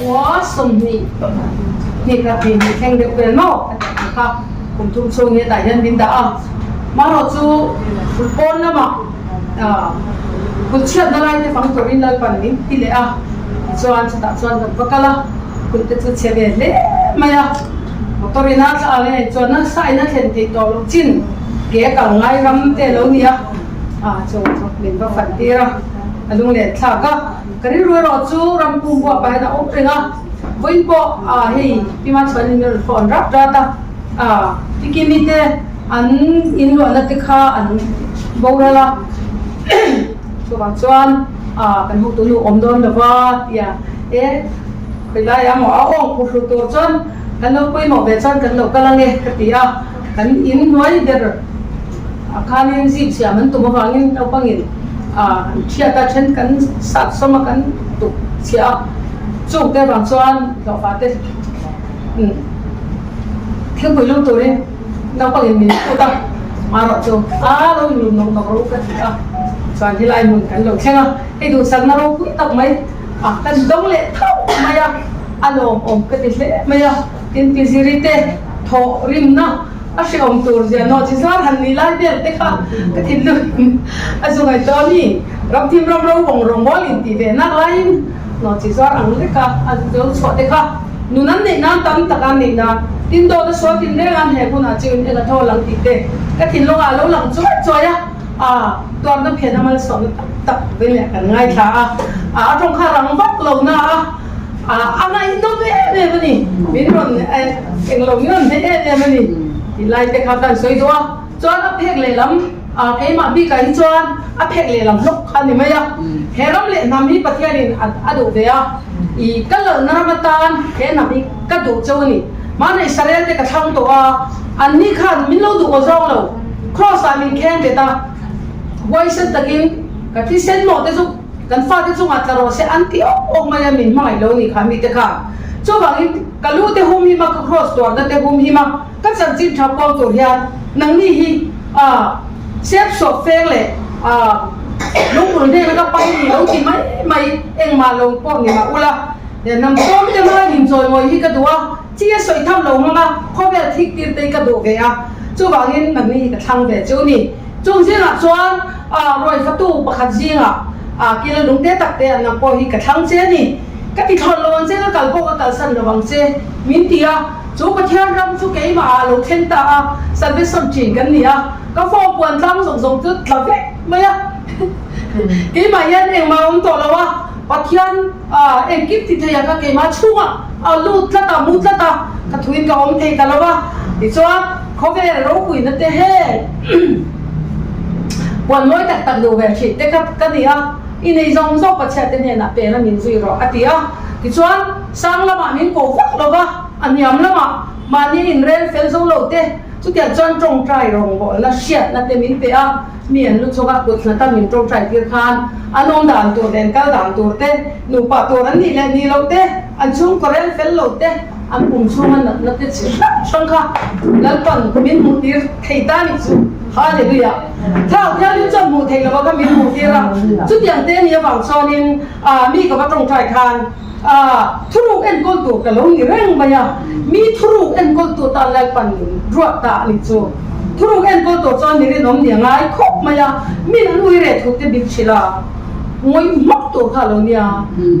Kua 20 hnih khat hnih hnih thleng deuh vel maw a tih ang kha kum thum chhung hi hetah hian min dah a. Marawh chu pawn lamah kulh chhiatna lai te fang turin Lalpan min ti leh a, tichuan chutah chuan kan va kal a, kulh te chu chhe ve hle mai a, motor in a thla ang e chuan nasa in a thlen theih tawh loh chin ke a kal ngai ram te a lo ni a, chu chu min va fan tir a, a lung let thlak a. Ka rilru erawh chu ram pum buah pah hian a awm reng a, vawiin pawh hei Pi Machhuanin min rawn phone rat rat a, Pi Kimi te an inluahna te kha an boral a, chuvang chuan kan hotu nu awm dawn lo va tia e khawi lai a maw a awng phuhru tur chuan kan lo pawimawh ve chuan kan lo kal ange ka ti a, kan inhnuai ber ah khanin zip siam an tum avangin naupangin an thiat a then kan sat sawm a kan tuk chhiah a chung te avang chuan hlawhfa te thilpui lum turin naupangin min phut a marawh chu a lo inlum nawk nawk ro ka ti a chuan helai hmun kan lo thleng a hei duhsakna ropui tak mai a kan dawng leh thauh mai a a lawmawm ka ti hle mai a tin tiziri te thawh rimna A hrehawm tur zia nawh chi zar han ni lai vel te kha ka thinlung a zu ngaih tawh a mi. Ramthim ram ro bawng rawngbawl in tih ve nak laiin nawh chi zar ang lek a a lo chhuah te kha nun an neih nan tam tak an neih nan tin dawt a sual tin reng an he hunah chiu in eng a thaw lang tih te ka thinlung ah a lo lang chuai chuai a, a tuarna phen a malsawmna tak tak ve leh kan ngaithla a, a tawng kha rang vak lo na a. A ngaihnawm em em a ni, min rawn englo min rawn hne em em a ni tih lai te kha kan sawi duh a, chuan a phek lehlam keimah bikah hi chuan a phek lehlam hlawk kha a ni mai a, he ram leh hnam hi Pathianin a duh ve a, i ka lalna ram atan he hnam hi ka duh cheu a ni, mahni Israel te ka thlang tawh a, anni khan min lo duh aw zawng lo, Kraws ah min kheng bet a, huaisen takin ka thisen mawh te chu. Kan fate chungah tla rawh se an ti awk awk mai a, min hmangaih lo ni kha mite kha. Chuvangin ka lu te hum him a, ka cross tuarna te hum him a, ka chanchin tha puang tur hian nangni hi sep sawp feng leh lungbul hnena ka pai ni lo ti mai mai engmah lo pawh ni mah ula, hnam sawm te hmanga in chawimawi hi ka duh a, chi a sawi tham lo hmanga khawvel thik tir te hi ka duh ve a, chuvangin nangni hi ka thlang ve chu ni. Chung zingah chuan ruaifatu pakhat zingah kil lung te tak te an ang pawh hi ka thlang che a ni. Ka ti thlawn lo ang che, ka kal pawh ka kalsan lo ang che min ti a. Chu Pathian ram chu keimah ah a lo thleng ta a, salvation thin kan ni a, ka form puan tlang zawng zawng chu tla vek mai a. Keimah hian engmah a awm tawh lo a, Pathian engkim ti thei ang ka keimah chhungah a lut tlat a, mu tlat a, ka thuin ka awm thei ta lo a. Tichuan khawvel ropuina te heng puan mawi tak tak duh ve thin te kha ka ni a, i nei zawng zawng Pathian te hnenah pena min zui rawh a ti a. Tichuan sang lamah min ko vak lo va, a hniam lamah mahni inrel fel zo lo te chutiang chuan tawngtai rawngbawlna hriatna te min pe a. Mi an lu chawk a, kut hnata min tawngtai tir khan an awm dan tur leh an kal dan tur te, nupa tur an nih leh nih loh te, an chhungkaw rel fel lo te, an pum chhunga natna te chi hrang hrang kha Lalpan min hmuh tir thei ta nih chu. Hallelujah! Thlarau Thianghlim chuan hmuh theih lova kha min hmuh tir a, chutiang te nih avang chuanin mi ka va tawngtai khan thuruk enkawl tur ka lo ni reng mai a, mi thuruk enkawl tu tan Lalpan min ruat ta a nih chu. Thuruk enkawl tur chuan mi rinawm ni a ngai khawp mai a, min an ui reh thu te bil hrilh a, ngawih hmak tur kha a lo nia,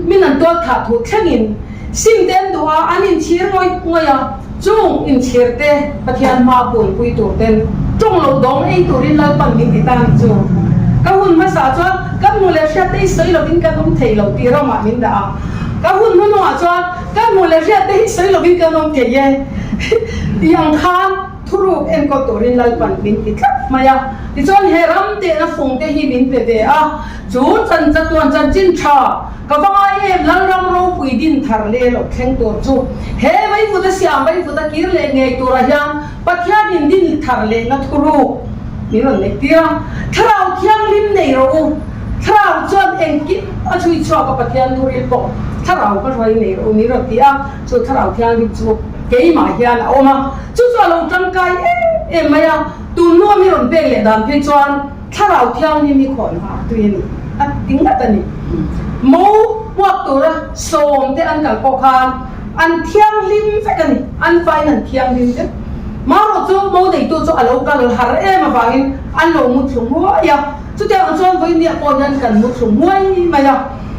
min an tual thah thu thlengin sim te an duh a, an inchhir ngawih ngawih a, chung inchhir te Pathian hma puanpui tur ten tawng lo dawng ei turin Lalpan min ti ta ni chu. Ka hun hmasa chuan kan hmu leh hriat te hi sawi lovin kan awm thei lo tih ramah min dah a, ka hun hnuhnungah chuan kan hmu leh hriat te hi sawi lovin kan awm thei e tih ang khan, Thuruk enkawl turin Lalpan min ti tlat mai a, tichuan he ram tehna fung te hi min pe ve a, chu chan chatuan chanchin tha ka va ngai em Lalram ropui din thar leh lo thleng tur chu he veivuta siam veivuta kir leh ngei turah hian Pathianin din thar lehna thuruk min rawn neih tir a, Thlarau Thianghlim nei rawh u, Thlarau chuan engkim a chhui chhuak a Pathian thuril pawh Thlarau ka hruai nei rawh u min rawn ti a, chu Thlarau Thianghlim chu keimah hian a awm a, chu chu a lo tangkai em em mai a, tun hnua mi rawn pek leh dan phei chuan Thlarau Thianghlim hi khawn vang tui a ni, a ti ngat a ni. Mo. Hmuak tura sawmte an kal pawh khan an thianghlim vek a ni, an faiin an thianghlim vek. Marawh chu mo neitu chu a lo kal har em avangin an lo mu thlu nguai a, chutiang chuan vawinia pawh hian kan mu thlu nguai mai a.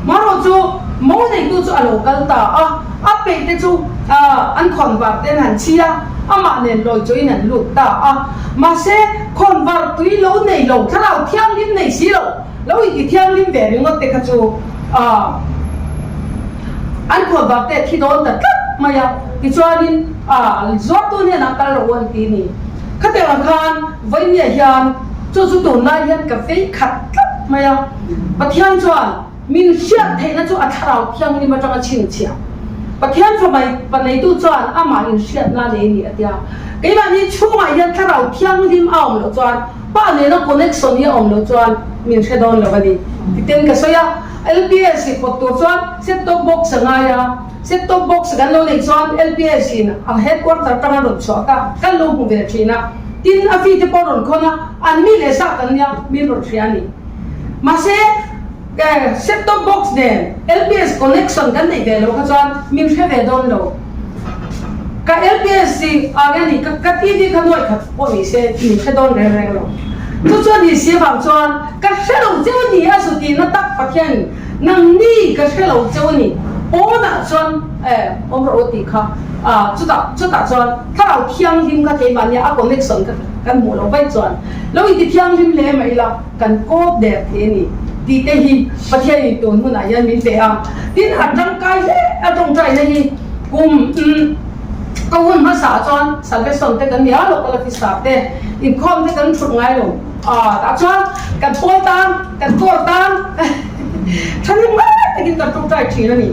Marawh chu mo neitu chu a lo kal ta a, a peih te chu an khawnvar te an han chhi a, amah nen lawi chawin an lut ta a. Mahse, khawnvar tui lo nei lo, thlarau thianghlim nei si lo, Lo inti thianghlim ve ringawt te kha chu an khualbak te a thi dawn ta tlat mai a, tichuanin zuartu hnenah kal rawh u an ti ni. Khatiang ang khan vawinia hian chu chu tunlai hian ka vei khat tlat mai a, Pathian chuan min hriat theihna chu a thlarau thianghlim atanga chhinchhiah. Pathian fa mai pa neitu chuan amah inhriatna a nei a ni a tia. Keimahni chhungah hian thlarau thianghlim a awm loh chuan Pa nena connection hi a awm loh chuan min hre dawn lo a ni. Titen ka sawi a, LPS hi pawt tur chuan set top box a ngai a, set top box kan lo neih chuan LPS in a headquarter atanga rawn chhuah ka kan lo hmu ve thin a, tin a fee te pawh rawn khawn a, an mi leh sa kan nia min rawn hria a ni. Mahse set top box nen LPS connection kan neih ve loh kha chuan min hre ve dawn lo. Ka LPS hi a nge ni ka ka TV kha nuaih khat pawh ni se min hre dawn reng reng lo. Chu chuan ni si avang chuan ka hre lo cheu a ni a zu tihna tak Pathian in nang ni ka hre lo cheu a ni pawnah chuan eh awm rawh u tih kha ah chutah chutah chuan thlarau thianghlim kha keimahnia a connection kha kan hmuh loh vaih chuan lo inti thianghlim hle mai ila kan kawp der thei a ni tih te hi Pathian in tun hunah hian min pe a, tin a tangkai hle a tawngtaina hi kum ka hun hmasa ah chuan salvation te kan ni a local officer te inkhawm te kan thut ngai lo a tah chuan kan pawl tan kan kawr tan thahnem ngai takin kan tawngtai thin a ni.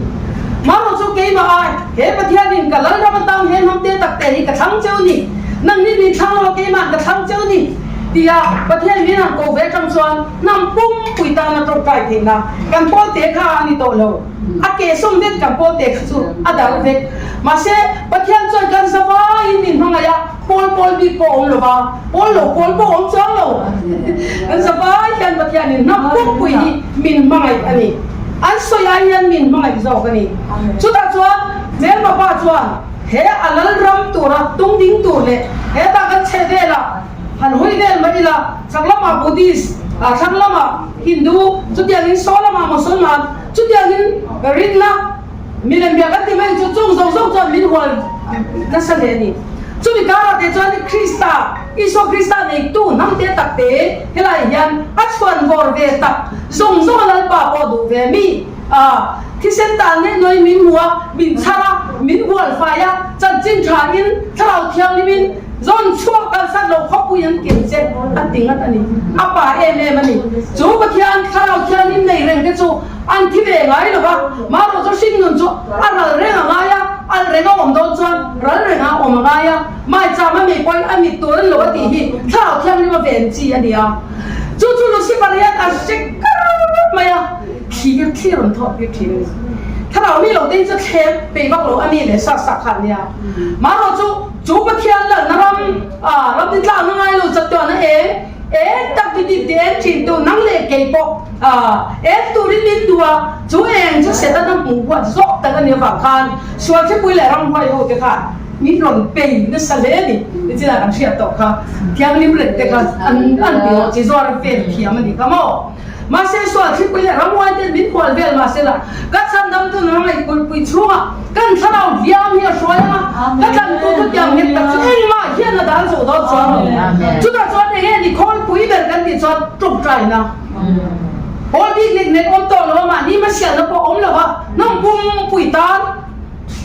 Marawh chu keimah ai he Pathian in ka Lalram atang he hnam te tak te hi ka thlang cheu ni, nangni min thlang lo keimah ka thlang cheu ni. Tia Pathian min han ko ve atang chuan hnam pumpui tana tawngtai theihna kan pawl te kha a ni tawh lo. A ke sawm vek kan pawl te kha chu a darh vek. Mahse, Pathian chuan kan zavaiin min hmangaih a, pawl pawl bik pawh a awm lo va, pawl lo pawl pawh a awm chuang lo. Kan zavai hian Pathianin hnam pumpui hi min hmangaih a ni. An sawi ai hian min hmangaih zawk a ni. Chutah chuan hmelma pa chuan he a lal ram tura tung ding tur leh hetah kan chhe velah Han hawi vel mai ila, chhak lamah Buddhist, thlang lamah Hindu, chutiangin saw lamah Mosolman, chutiangin rinna milem bia kan ti mai chu chung zawng zawng chuan min hual nasa hle a ni. Chumi karah te chuan Krista, Isua Krista neitu hnam te tak te helaiah hian a chhuan vawr ve tak zawng zawng a Lalpa pawh duh ve mi a, thisen tan leh nuai min hmu a, min chhar a, min hual fai a, chanchin thain Thlarau Thianghlimin Zawn chhuak kalsan lo khawpui an kir che a ti ngat a ni. A pa em em a ni. Chu Pathian Thlarau Thianghlim nei reng te chu an thi ve ngai lo va, marawh chu hringnun chu a ral reng a ngai a, al reng a awm dawn chuan ral reng a awm a ngai a, maicham a mei pawhin a mit tur an lo a tih hi Thlarau Thianghlim a ven chi a ni a. Chu chu Lucifer hian a hre kar mai a, thlir thlir an thawh tir thin a ni. Thlarau mi lo te hi chu thlem peih vak lo a mi leh sak sak kha an nia. Marawh chu Chu Pathian lalna ram a ram ni tlakna ngai lo chatuan a eng eng tak ti ti eng thin tu nang leh kei pawh a eng turin min duh a, chu eng chu Setana hmuh huat zawk tak a nih avang khan sual thipui leh ramhuai ho te khan min rawn pei nasa hle a ni. Nichinah kan hriat tawh kha thianghlim reng te kha an an ti rawh chi zuar vel thiam a ni kha maw? Mahse sual thlipui leh ramhuai ten min hual vel mahse la ka chhandam tu nang ngaih kulhpui chhungah kan thlarau hliam hi a hruai ang a, ka tlantu chu tiang nghet tak chu engmah hian a dan zo dawn chuang lo. Chutah chuan eng nge ni khawlpui ber kan tih chuan tawngtaina hawl bik nek nek awm tawh lo a, mahni hmasialna pawh awm lo a, hnam pumpui tan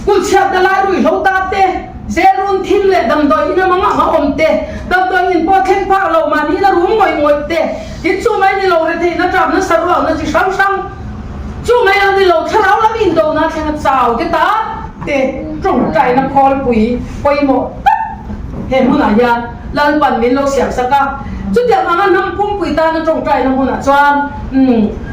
Kulchhiatna lai ruihhlo ta te, zel run thim leh damdawi in a mangah a awm te, damdawi in pawh thleng phak lo mahni in a rum ngawih ngawih te, tin chu mai ni lo retheihna ṭapna saruakna chi hrang hrang, chu mai lo ni lo thlarau lam indona thleng a chau te ta te tawngtaina khawlpui pawimawh tak he hmunah hian Lalpan min lo siam sak a. Chutiang anga hnam pumpui tana tawngtaina hmunah chuan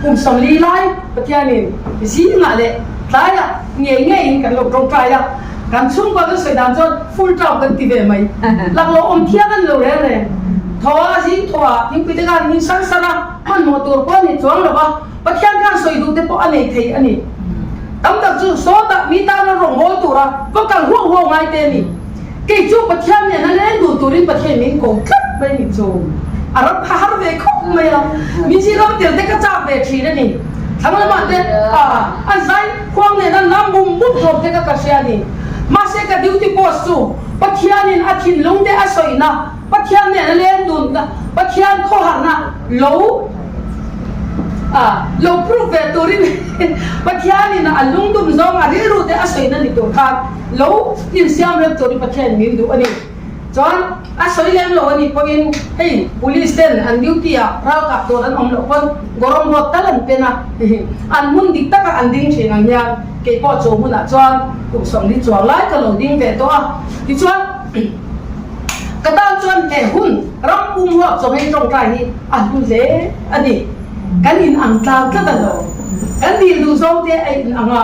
kum 40 lai Pathianin zingah leh tlaiah ngei ngeiin kan lo tawngtai a, kan chhungkua kan sawi dan chuan full town kan ti ve mai. Lak lo awm thiang an lo reng reng. Thaw a zing thaw a, thingpui te khan min sar sar a, hmanhmawh tur pawh a ni chuang lo va, Pathian khan sawi duh te pawh. pawh a nei thei a ni. Tam tak chu sawtah mi tana rawngbâwl tura va kal huau huau ngai te a ni. Kei chu Pathian nen a leng dun turin Pathian min ko tlat mai ni chu a ram kha har ve khawp mai a, mi zinga va tel te ka chak ve thin a ni. Thlang lamah te an zai khuang nen an lam bum bum hlawm te ka ka hria a ni. Mahse ka duty post chu Pathianin a thinlung te a sawina, Pathian nen a leng dun na, Pathian khawharna lo lo prove ve turin Pathianin a lungdum zawng a rilru te a sawina ni tur khan Lo insiam rem turin Pathian min duh a ni. Chuan a sawi lem lo a nih pawhin hei police ten an duty ah ralkap tur an awm loh pawn gorom road tal an pen a, an hmun dik takah an ding thin ang hian kei pawh chu hmunah chuan kum 40 chuang lai ka lo ding ve tawh a. Tichuan ka tan chuan he hun ram pum huap chawhmei tawngtai hi a hlu hle a ni. Kan in ang tlang tlat a lo. Kan dil duh zawng te a in ang a.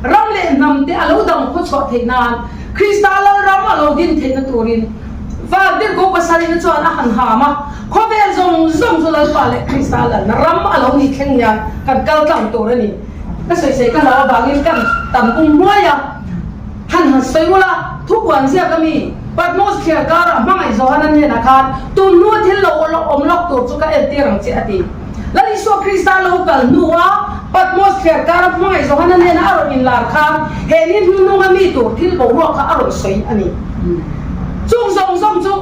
Ram leh hnam te a lo dang khaw chhuah theih nan Krista Lalram a lo din theihna turin Vantirhkoh pasarihna chuan a han ham a, khawvel zawng zawng chu Lalpa leh Krista Lalna ram a lo nih thleng hian kan kal tlang tur a ni. Ka sawisei ka hlau avangin kan tam pum hnuai a, han han sawi ula, thupuan ziak a mi Patmos thliar karah hmangaih Johana hnenah khan tun hnua thil lo awm lawk tur chu ka entir ang che a ti. Lal Isua Krista lo kal hnua Patmos thliarkara hmangaih Johana nena a rawn inlar khan he ni hnuhnunga mi tur thil boruak kha a rawn sawi a ni. Chung zawng zawng chu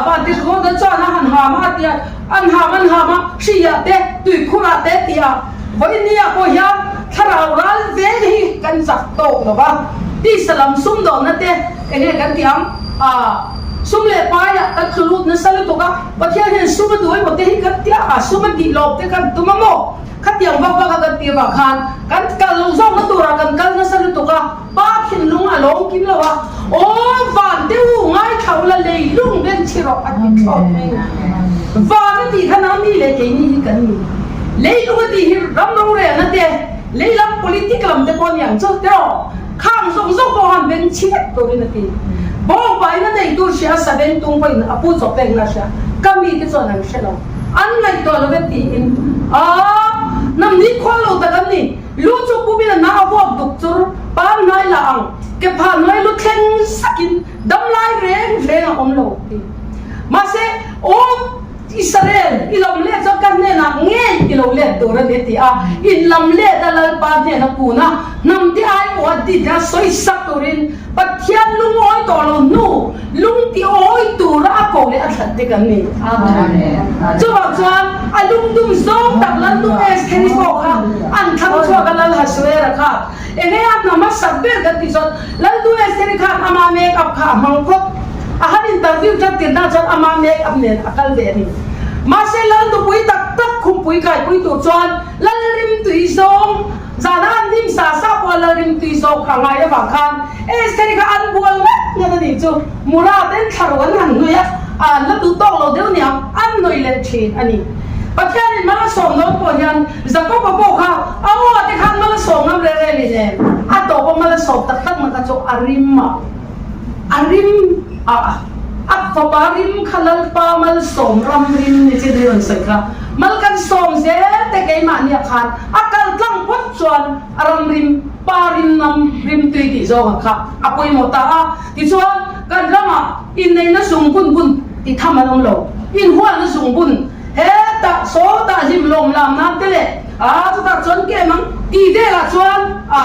Vantirhkohte chuan a han ham a tia, an ham an ham a, hriah te, tuikhurah te tia vawinia pawh hian thlarau ral vel hi kan chak tawk lo va, tisa lam sumdawnna te enge kan tih ang? Sum leh paiah kan tlu lut nasa lutuk a. Pathian hian sum a duh emaw te hi kan tia a, sum a tih lawm te kan tum a maw? Khatiang vak vak a kan tih avang khan kan kal lo zawkna turah kan kal nasa lutuk a, pa thinlung a lawm kim lo a, Aw van te u ngaithla ula leilung ben chhi rawh a ti thlawt mai a. Van a tih khan a mi leh keini hi kan ni. Leilung a tih hi ram rorelna te, leilam politic lam te pawh a ni ang chu tiraw? Khang zawng zawng pawh han beng chhi vek turin a ti. Bawngpain a nei tur hria a sabeng tung pawhin a pu chawp pekna a hria. Ka mite chuan an hre lo. An ngaihtuah lo ve tiin Aaa hnam ni khual lo tak an ni. Lu chu pumin a na a vuak duk chur pam hnai la ang. Ke phah hnuai lu thleng sakin dam lai reng reng a awm lo ti. Mahse aw Israel, i lam let chuan ka hnenah ngei i lo let tur a ni a ti a. In lam let a Lalpa hnena kun a, hnamte aiawh a dit a sawi sak turin Pathian lungawi tawh lo hnu lungtiawi tura a ko leh a thlan te kan ni. Chuvang chuan a lungdum zawng tak Lalnu Estheri pawh kha an thlang chhuak a Lal Hasuera kha enge a hnam a sak ber kan tih chuan Lalnu Estheri khan ama make up kha a hmang phawt. A han interview tan tirna chuan ama make up nen a kal ve a ni. Mahse Lalnupui tak tak khumpui kaipui tur chuan Lalrimtui zawng zana an hnim sa sa pawh a Lalrimtui zawng kha ngai avang khan Estheri kha an bual ngat ngat a nih chu. Mura ten thlarau an han hnawih a, an la duh tawk lo deuh niang an hnawih leh thin a ni. Pathianin mal a sawm dawn pawh hian Jakob-a pawh kha a aw te khan mal a sawm ngam reng reng nen a tawp a mal a sawm tak tak na kha chu a rim a. A rim a a fapa rim kha Lalpa malsawm ram rim ni chin rawn sawi kha mal kan sawm zel te keimahnia khan a kal tlang phawt chuan a ram rim pa rim nam rim tui tih zawng ang kha a pawimawh ta a tichuan kan ramah inneihna zungbun bun ti tham an awm lo inhualna zungbun hetah sawtah hlim lawm lam nan te leh A, chutah chuan kem ang tih velah chuan a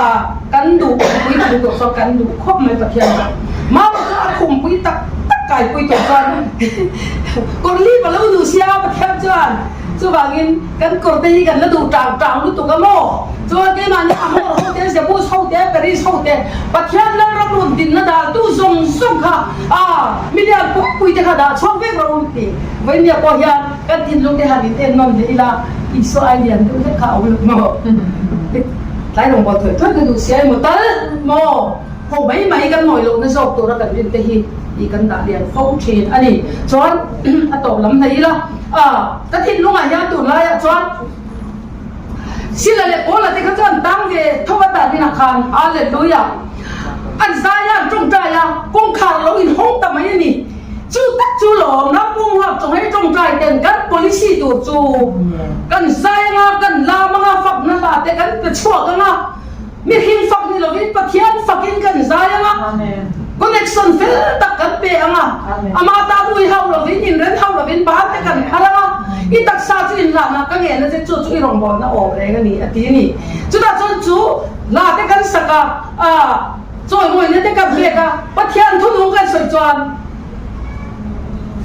kan duh pui thung tawh chuan kan duh khawp mai Pathian chuan Mama chu a khumpui tak tak kaipui tawh chuan kawr lip a lo duh sia Pathian chuan chuvangin kan kawr te hi kan la duh tang tang lutuk a maw chuan keimahni Amor ho te Jebus ho te Peris ho te Pathian Lalram rawn dinna daltu zawng zawng kha a milian pumpui te kha dah chhuak vek rawh u ti Vawinia pawh hian kan thinlung te han in en nawm leh ila Isua ai lian deuh hlek kha a awm lo maw? Tlai rawngbâwl thawi thawi ka duh sia emaw tal maw? Ho mai mai kan ngawi lohna zawk tura kan rin te hi tih kan dah lian fo thin a ni. Chuan a tawp lam hnaih ila ka thinlungah hian tunlaiah chuan Sila leh Paula te kha chuan tang ve tho a tan inah khan Hallelujah! An zai a, an tawngtai a, kawngkhar lo inhawng ta mai a ni. Chu tak chu lawm ram pum huap chung hei tawngtai ten kan policy tur chu kan zai anga kan lam anga fakna hla te kan pe. chhuak ang a, mihring fak ni lovin Pathian fakin kan zai ang a, connection fel tak kan pe ang a, amah tan ui hauh lovin, inren hauh lovin ban te kan phar ang a, i taksa chu inhlahna ka ngen a che, chu chu i rawngbawlna awm reng a ni a ti a ni. Chutah chuan chu hla te kan sak a, chawimawina te kan pek a, Pathian thunung kan sawi chuan,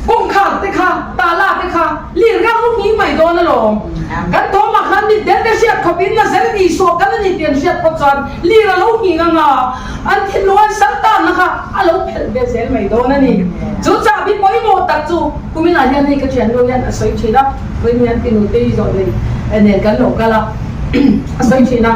Kawngkhar te kha, tala te kha lir rang u hming mai dawn alawm. Kan thawmah khan mitdel te hriat khawp in Nazareth Isua kal a ni tih an hriat phawt chuan lir a lo hming anga an thinlung an sal tanna kha a lo phelh ve zel mai dawn a ni. Chu chahbi pawimawh tak chu kuminah hian hei ka thiannu hian a sawi thin a, vawiin hian Tinute i zawh nei nen kan lo kal a, a sawi thin a,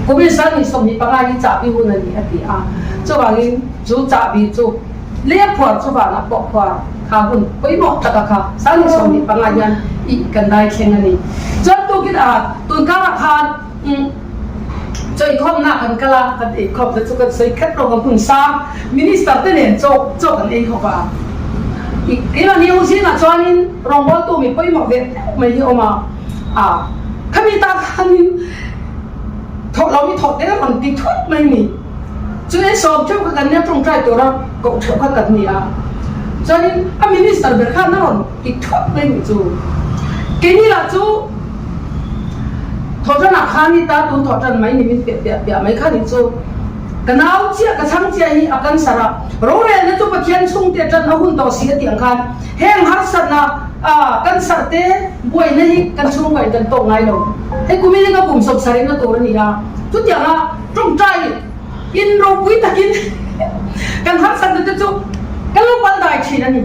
kumin 25 hi chahbi hun a ni a ti a, chuvangin chu chahbi chu Leh phuar chu vanah pawh phuar kha hun pawimawh taka kha 25 hian ih kan dai thleng a ni. Chuan tukin ah tunkarah khan umm chawihkhawmna kan kal a, kan eikhawmna chu kan sawi khat rawng a hmun sang Minister te nen chaw chaw kan ei khawp a. Ih keimahni ho zingah chuanin rawngbawltu mi pawimawh ve deuh mai hi a awm a, ah khami ta khanin thawh lo mi thawh te rawn ti thut mai a ni. Chu en sawm theuh kha kan nia tawngtai tura koh theuh kha kan ni a, chuanin a minister ber khan a rawn ti thup mai nih chu. Keini lah chu thawhtanah khan ni ta tun thawhtan mai ni min piah piah piah mai kha nih chu. Ka nau chiah ka chhang chiah hi a cancer a, rorelna chu Pathian chhungte atan a hun tawh si a tih ang khan heng harsatna cancer te buaina hi kan chhungkaw in kan tawk ngai lo. Hei kumin hi ka kum sawmsarihna tur a ni a, chutianga Tawngtai in ropui takin kan harsatna te chu kan lo pal dai thin a ni.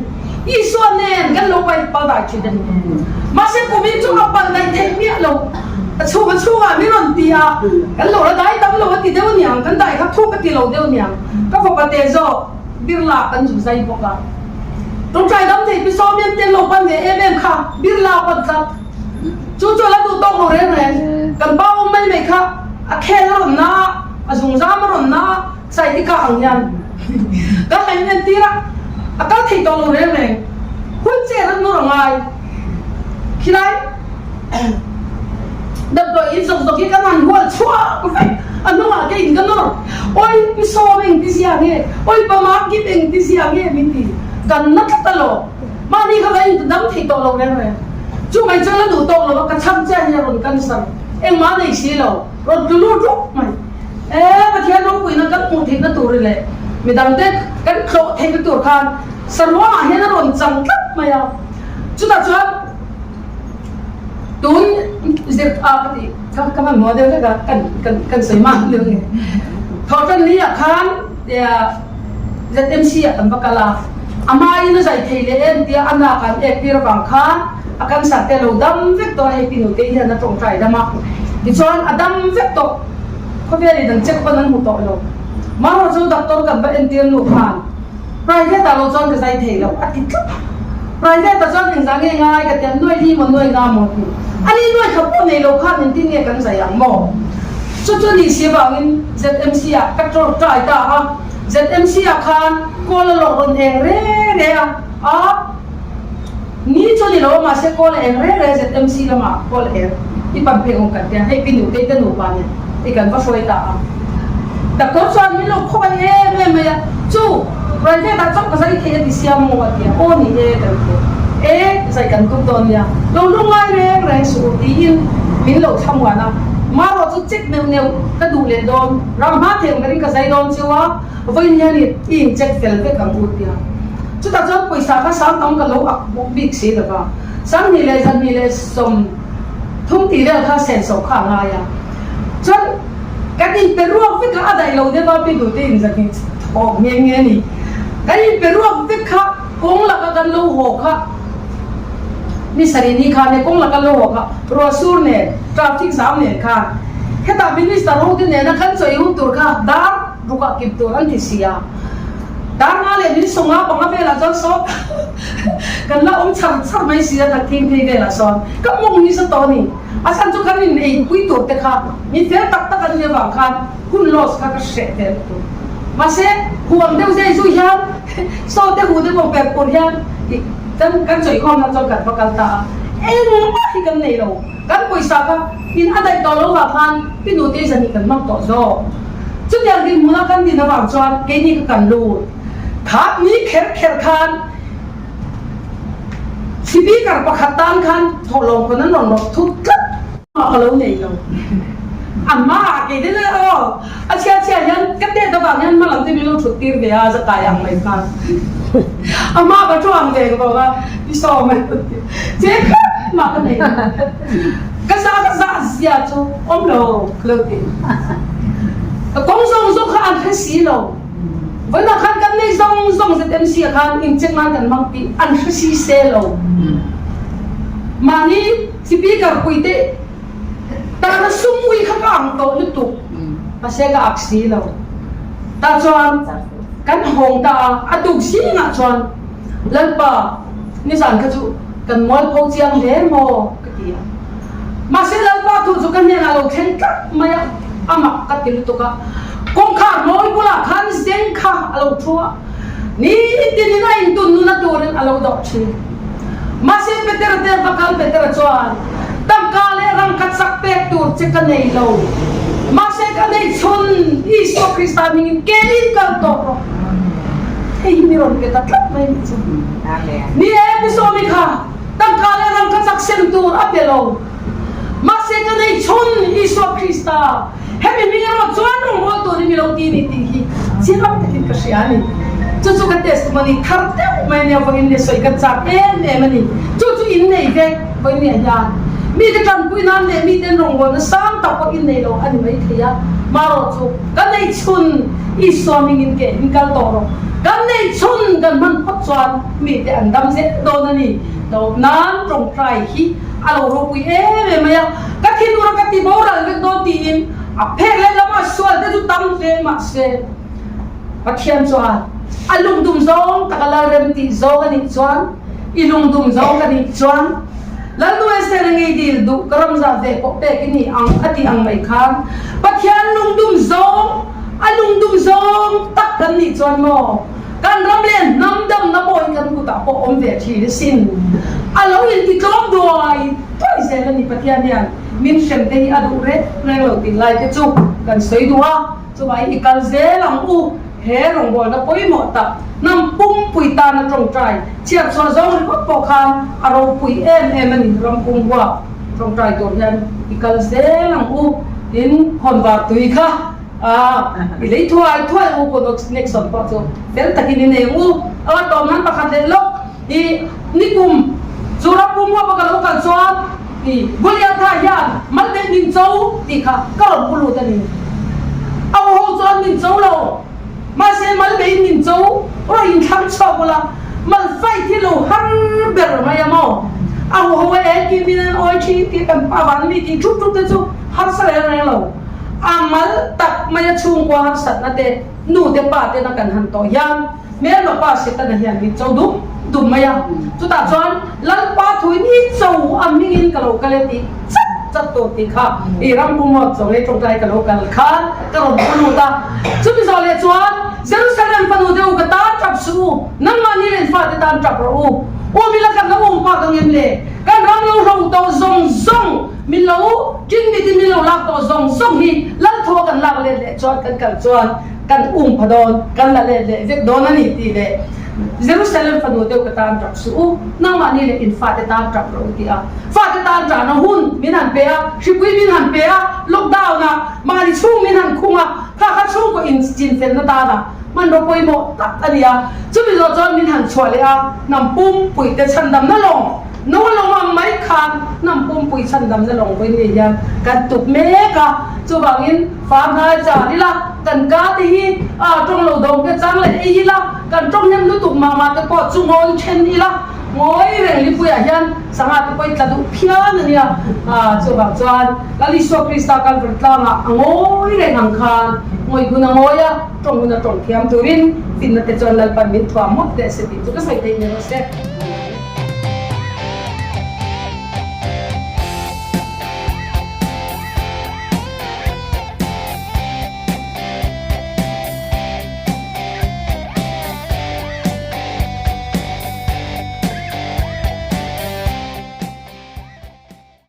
Isua nen kan lo pal dai thin a ni. Mahse kumin chu a pal daih theih miah lo. A chhung a chhungah min rawn ti a, kan lo la dai tam lo a ti deuh aniang, kan dai kha thuk a ti lo deuh aniang. Ka fapa te zawk Birla kan zu zai bawk a. Tawngtai dam thei pi Sawmian te an lo pan ve em em kha Birla pan tlat. Chu chu a la duh tawk lo reng reng. Kan pa awm mai mai kha a khel a rawn na a, a zungzam a rawn na a, chai i kah ang hian ka han entir a, a kal thei tawh lo reng reng. Wheelchair a nawr a ngai. Khilai damdawi in zawk zawk hi kan han hual chhuak vek, a hnungah ke in ka nawr. Awi pi sawm eng ti zia nge, awi pa mak gip eng ti zia nge min ti. Kan na tlat alawm. Mahni kha ka in dam thei tawh lo reng reng. Chu mai chuan a duh tawk lo a, ka chhang chiah hi a rawn cancer. Engmah nei si lo, rawn tlu lut rup mai. E, Pathian ropuina kan hmuh theihna tur leh midangte kan tlawh theihna tur khan saruangah hian a rawn chang tlat mai a. Chutah chuan tun zir a ka tih kha ka hmanhmawh deuh hlek a, kan kan kan sawi mah deuh nge. Thawhtan ni ah khan ZMC ah kan va kal a, a hmain a zai thei leh em tia a nak an ek tir avang khan a cancer te a lo dam vek tawh a, hei Pinute hian a tawngtai dam a, tichuan a dam vek tawh, khawvel in an check pawn an hmu tawh lo. Marawh chu doctor kan va entir nu khan private ah lo chuan ka zai thei lo a ti tlat a, private ah chuan engzah nge ngai ka ti a, nuai li maw nuai nga maw ti, ani nuai khat pawh nei lo khan engtin nge kan zai ang maw? Chu chu ni si avangin ZMC ah ka tawngtai ta a, ZMC ah khan kawl a lawh rawn eng re re a, a ni chu ni lo a mahse kawl a eng re re ZMC lamah kawl a eng i pan phei awm kan tia hei pi nutei te nupa nen i kan va hruai ta a. Doctor chuan min lo khaw ai em em mai a, chu private ah chauh ka zai thei a ti sia maw a ti a, aw ni e kan ti e zai kan tum dawn nia, lo lungngai reng reng suh u tiin min lo thlamuan a, marawh chu check neuh neuh ka duh leh dawn, ram hma thei ang berin ka zai dawn chiu a, vawiin hian i in check fel vek ang u tia. Chutah chuan pawisa kha sang tam ka lo ak bawk bik si lo va, 21,230 tih vel kha senso kha a ngai a, chuan kan inpe ruak vek a, a daih lo deuh a, pi duhte in zahnih thawk nghe nghe a ni. Kan inpe ruak vek kha kawng laka kan lo haw kha ni sarih ni khan e kawng laka lo haw kha ruah sur nen traffic zam nen khan hetah minister ho te nena kan chawi hun tur kha dar rukah kip tur an ti si a, dar nga leh min sawnga panga velah chuan sawn kan la awm char char mai si a, tak thing phei velah sawn ka mawng nisa tawh a ni. A chhan chu kan in ei pui tur te kha mi fel tak tak an nih avang khan hun loss kha ka hreh tel lutuk. Mahse huam deuh zei zui hian saw te hu te pawh per pur hian i kan kan chawi khawm nan chuan kan va kal ta a. Engmah hi kan nei lo. Kan pawisa kha in a daih tawh lo vah khan pi nute zan hi kan hmang tawh zawk. Chutiang dinhmuna kan din avang chuan keini kha kan lut. Kha ni kher kher khan Speaker pakhat tan khan thawhlawm khawn an rawn rawh thut tlat. Ka lo nei lo. A hmaah kei te chu aw a chhia chhia hian ka tet avang hian hma lam te min lo thut tir ve a zakai ang mai khan. A hma ka thu ang ve ka bawk a i sawm a che khat mah ka nei lo. Ka za ka za zia chu awm lo ka lo ti. Ka kawng zawng zawng kha an hre si lo. Vawiinah khan kan nei zawng zawng ZMC ah khan incheck nan kan hmang tih an hre si se lo. Mahni Speaker puite tana sum ui kha ka ang tawh lutuk mahse ka ak si lo. Tah chuan kan hawng ta a, a tuk zingah chuan Lalpa nizan kha chu kan mualpho chiang hle maw ka ti a. Mahse Lalpa thu chu ka hnenah lo thleng tlat mai a, a mak ka ti lutuk a. Kawngkhar mawi bulah khan zeng kha a lo thu a, nitinin a intun nuna turin a lo dawh thin. Mahse Petera te va kal Petera chuan, Tangka leh rangkhat sak pek tur che ka nei lo. Mahse ka nei chhun Isua Krista hmingin ke in kal tawh rawh. Hei hi mi rawn pe ta tlat mai nih chu. Ni e, Pi Sawmi kha tangka leh rangkhat sak sem tur a pe lo. Mahse ka nei chhun Isua Krista hemi hming erawh chuan rawngbâwl turin mi lo ti ni tih hi chiang takin ka hria a ni. Chu chu ka testimony thar deuh mai ania vawiin leh sawi ka chak em em a ni. Chu chu in nei vek vawiin leh hian mite tanpui nan leh miten rawngbâwlna sang tak pawh in nei lo a ni mai thei a, marawh chu ka nei chhun Isua hmingin ke in kal tawh rawh. Kan nei chhun kan hman phawt chuan mite an dam zel dawn a ni. Tawp nan tawngtai hi a lo ropui em em mai a, ka thinur a ka ti boral vek dawn tiin a phek leh lama sual te chu tam hle mah se Pathian chuan a lungdum zawng tak a lalrem tih zawng a nih chuan i lungdum zawng ka nih chuan Lalnu Esther a ngei dil duh ka ram zah ve pawh pek i ni ang a tih ang mai khan Pathian lungdum zawng a lungdum zawng tak kan nih chuan maw Kan ram leh hnam damna pawh hi kan kutah pawh awm ve thin asin. A lo intitlawm duai duai zel a ni. Pathian hian min hrem te hi a duh reng reng lo tih lai te chu kan sawi duh a, chuvangin i kal zel ang u. He rawngbawlna pawimawh tak hnam pumpui tana tawngtai chhiat chhuah zawng ringawt pawh khan a ropui em em a ni. Ram pum huap tawngtai tur hian i kal zel ang u. Tin, hawnvar tui kha. A, i lei thuai thuai u pawh Nixon pawh chu fel takin i nei ang u. A tawm nan pakhat leh lawk i nikum chu ram pum huapa ka lo kal chuan i Goliatha hian mal deuh min cho tih kha ka rawn pu lut a ni. A u ho chuan min cho lo, mahse mal beiin min cho rawh inthlang chhuak ula mal fight hi lo har ber mai a maw? A u ho e engkim in an awi thin tih kan pa van mi tih thup thup te chu harsa reng reng lo. A mal tak mai a chhungkua harsatna te, nu te pa tena kan han tawh hian hmelma pa Setana hian min cho dum dum mai a. Chutah chuan Lalpa thuin i cho a hmingin ka lo kal e tih chat chat tur tih kha i ram pumawt chaw ngei tawngtai ka lo kal khan ka rawn pu lut a. Chumi zawh leh chuan Jerusalem fanu te u ka tan tap suh u, nangmahni leh in fate tan tap rawh u. U mila khat lo um phak ang em le? Kan ram lo hlo tawh zawng zawng Min lo kin mit in min lo lak tawh zawng zawng hi Lalthaw kan lak let leh chuan kan kal chuan kan um pha dawn, kan la let leh vek dawn a ni tih leh Jerusalem fanu deuh ka tan tap suh u, nangmahni leh in fate tan tap rawh u ti a. Fate tan tahna hun min han pe a, hripui min han pe a, lockdown ah mahni chhung min han khung a, kha kha chhungkaw in chinfelna tana hmanraw pawimawh tak a ni a. Chumi zawh chuan min han chhuah leh a, hnam pumpuite chhandamna lawng No lawng ang mai khan hnam pumpui chhandamna lawng vawi ni hian kan tuk mek a, chuvangin fa hnai char ila, kan ka te hi a tawng lo dawng te chang leh ei ila, kan tawng hnem lutuk mah mah te pawh chu ngawi then ila, ngawi reng lipuiah hian sangha te pawh i tla duh phian a nia, chuvang chuan Lal Isua Krista Kalvari tlangah a ngawi reng ang khan ngawi hun a ngawi a, tawng hun a tawng thiam turin finna te chuan Lalpan min thuam mawlh teh se tih chu ka sawi thei ni rawh se.